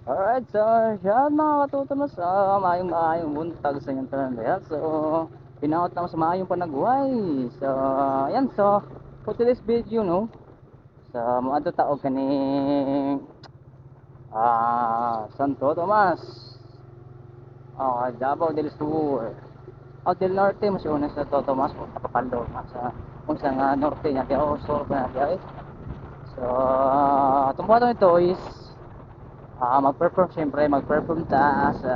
Alright, so yan mga katutunos, maayong buntag sa inyong tanan diha. So, pinaot na sa maayong panagbuhay. So, yan, so, for today's video, no, so, mga taog kaning Santo Tomas, Davao del Sur, del Norte, mas una sa Santo Tomas, kung nakapalo, kung sa nga Norte, nga di ako sur pa na di. So, itong buhaton ito is mag-perform, syempre mag-perform ta sa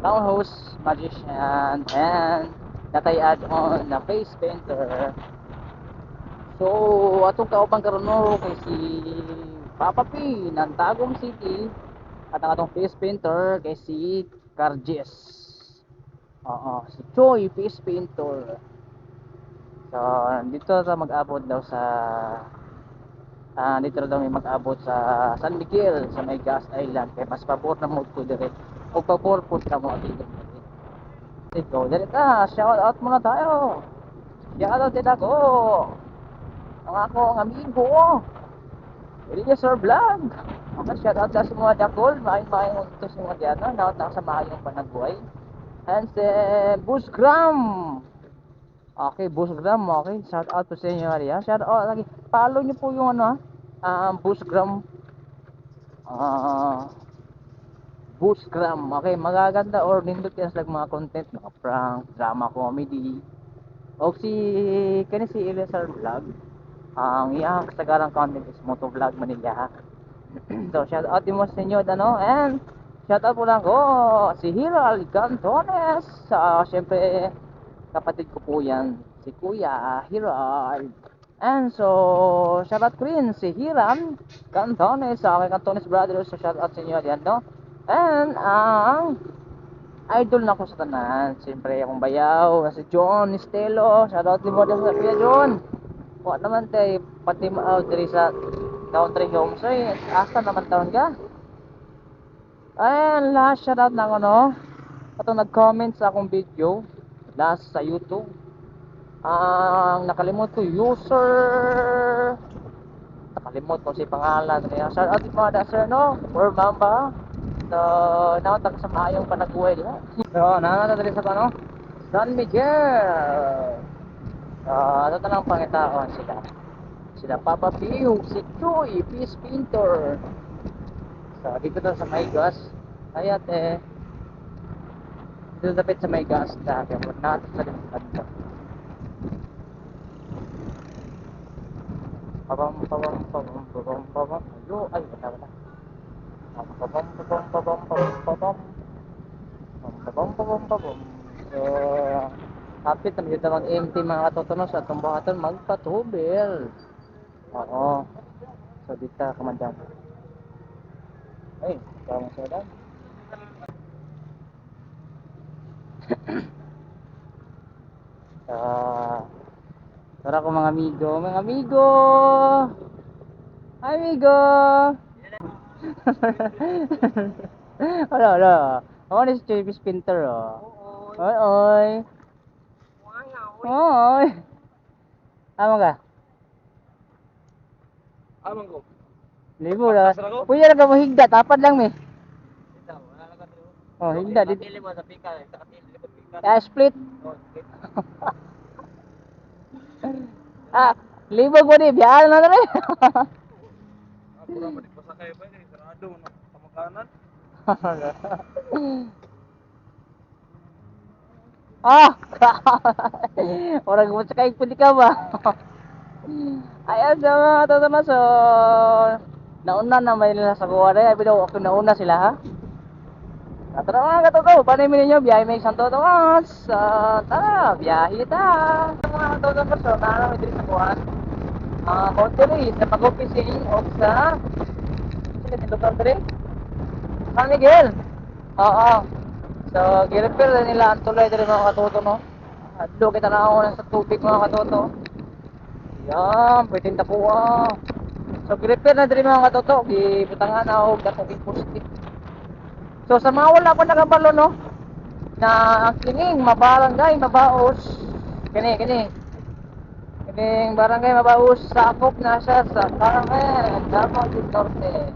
clown host, magician, and natay add on na face painter. So atong kaupang karon no kay si Papa P ng Tagum City at ang atong face painter kay si Carjes. Si Choi face painter. So dito ta mag-abot daw sa dito daw may mag-abot sa San Miguel sa may Gas Island kay mas pabor na mo ko dire o pabor po sa mo dito. Ikaw dali ka, shout out muna tayo. Shout out din ako ang akong amigo Eliezer Vlog. Shout out sa mga dakol maayong ito sa mga diyan na sa maayong panagbuhay. And si Busgram. Okay, Busgram, okay. Shout out po sa inyo Maria. Shout out lagi. Follow niyo po yung Busgram. Busgram. Okay, magaganda or nindot yan sa mga content, mga prank, drama, comedy. O si Eliezer Vlog. Ang iyang kasagaran content is moto vlog Manila. So shout out din mo sa inyo and shout out po lang ko si Hiral Cantones. Syempre kapatid ko po yan, si Kuya Hiral. And so shout out ko rin si Hiram Cantones sa aking Cantones Brothers. So shout out sa inyo diyan and ang idol na ko sa tanan, siyempre akong bayaw si John Estelo. Shout out din mo din sa Kuya John. Naman tay pati diri sa country home. So asa naman taon ka? Ayan, last shoutout na ako no. Atong nag-comment sa akong video last sa YouTube. Ang nakalimot ko user. Nakalimot ko si pangalan niya. Shoutout mo da sir no. Or mamba. So, nautag sa maayong panagbuhay diha. So, nanatadali sa ano? San Miguel. Ano tanang pangitaon sila Papa Piu, si Choi, Peace Painter. So dito na sa may gas ayat dito dapat sa may gas na kaya mo natin sa limutan ko pabam ayo ay wala pabam so kapit na dito mag empty mga katutunos at tumbahaton magpatubil. So dito kamandang ay tama sa dan tara ko mga amigo amigo wala ako na si Travis Pinter oy oy oy ama ka amang ko libo na puya na ka mo higda tapad lang me higda dili mo sa pika split libo ko di biyahan na rin pura pa di pasakay pa ni sarado na kamakanan. Orang mo sakay pudi ka ba? Ayan sa mga tatanas so nauna na may nila sa kuha rin abi daw ako nauna sila ha. Tara mga katoto, paano ninyo biyahe may Santo Tomas? Tara, biyahe ta. Mga katoto so naana may diri sa kuha. Hotel sa pag-opising o sa lugar diri. San Miguel. Oo. So, gi-repair na nila ang tulay diri mga katoto no. Adlo kita na ako sa tubig mga katoto. Yan, pwedeng tapuha. So, gi-repair na diri mga katoto. Gibutangan na og dakong plastic. So, sa mga wala pa nakabalo no na ang kining mabarangay mabaos. Kining barangay mabaos sa akop na siya sa barangay Davao del Norte.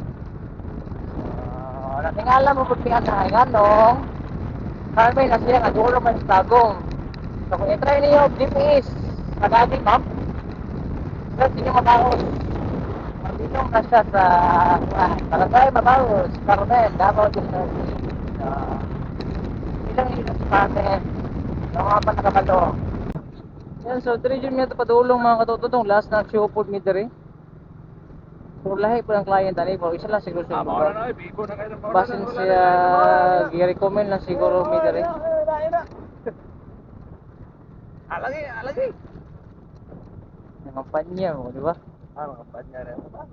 Wala tingala mo pud pian na nganong. Sabi na siya nga dulo man sa tagong. So kung i-try niyo GPS, sagadi map. Sa inyo matawag. Mabinong na siya sa para tayo matawag. Carmen, Davao del Norte. Ilang ilang spate. Yung mga pa nakabalo. Yan, so diri jud mi padulong mga katututong last na show pod mi diri. So lahi po ng client ani po isa lang siguro sa Mao na bigo na kayo ng basin siya gi-recommend lang siguro mi diri. Alagi. Yung kampanya mo, di ba? Ano kampanya rin mo ba?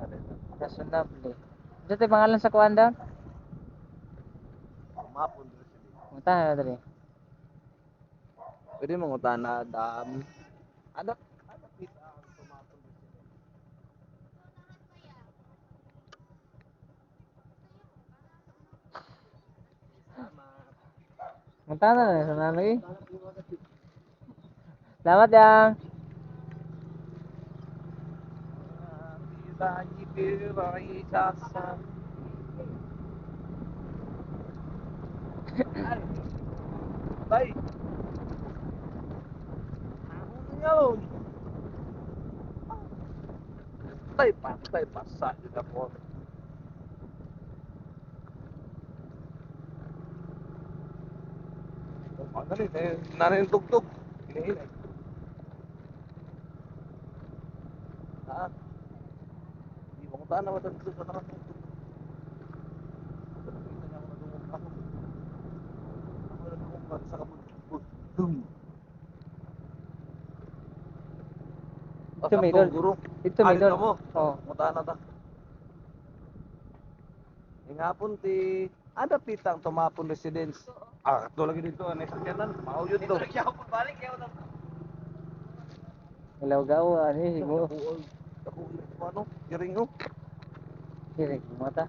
Reasonable. Ito tayo pangalan sa kuanda? Mapon dito sila. Punta na dali. Pwede mong utana dam. Ada kita ang tumapon dito sila. Punta na sa nanay. Selamat yang. Lagi biray sasa. Bay. Ano yun? Patay pasa din ako. Ano rin eh, narin tugtog. Hinahinay. Saan? Hindi mo kutaan na matagtog sa nakatugtog. Nakita niya ako nadungog ako. Ako nadungog sa kabudbud. Ito may idol. Ito may idol. mo. Oh. Kutaan na ta. Ingapon ti ada pitang tumapon residence. Ito lagi dito ano sakyanan. Mao yun to. Ilaw gawa ni siguro. Ako ano, kiringo. Sirik mata.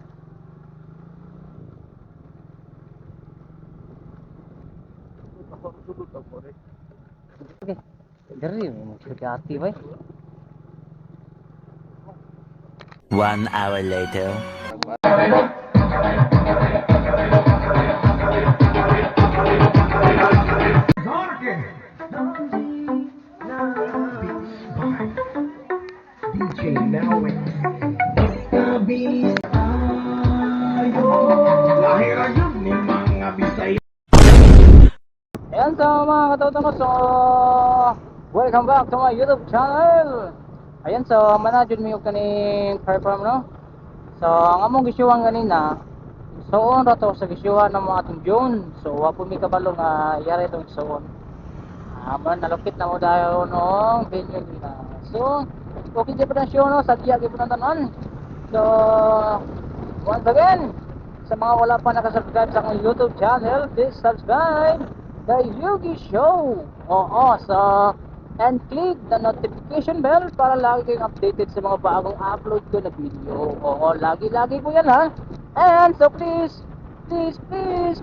Ako sulod ako rin. Okay. Dari mo hati bay. 1 hour later. DJ Melwin. Bisabis tayo. Lahira yun ni mga Bisaya. Ayan so mga katutong ko, so welcome back to my YouTube channel. Ayan so manajud mi og kaning car farm no. So ang among gisyuhan ganina, soon ra to sa gisyuhan ng mga atong June. So wa po mi kabalo nga yari itong soon. Man nalupit na mo dayon no venue nila. So okay gyud pa show no, sadya gyud pa tanan. So once again, sa mga wala pa nakasubscribe sa akong YouTube channel, please subscribe The Yugi Show. Oo, so and click the notification bell para lagi kayong updated sa mga bagong upload ko na video. Oo, lagi-lagi po yan ha. And so please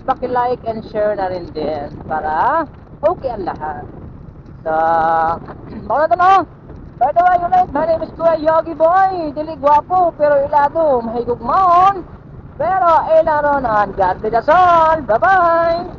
paki-like and share na rin din para okay ang lahat. So, mga na no? By the way, ulit, my name is Kuya Yogi Boy. Dili gwapo, pero ilado, mahigog maon. Pero ilaronon, God bless us all. Bye-bye!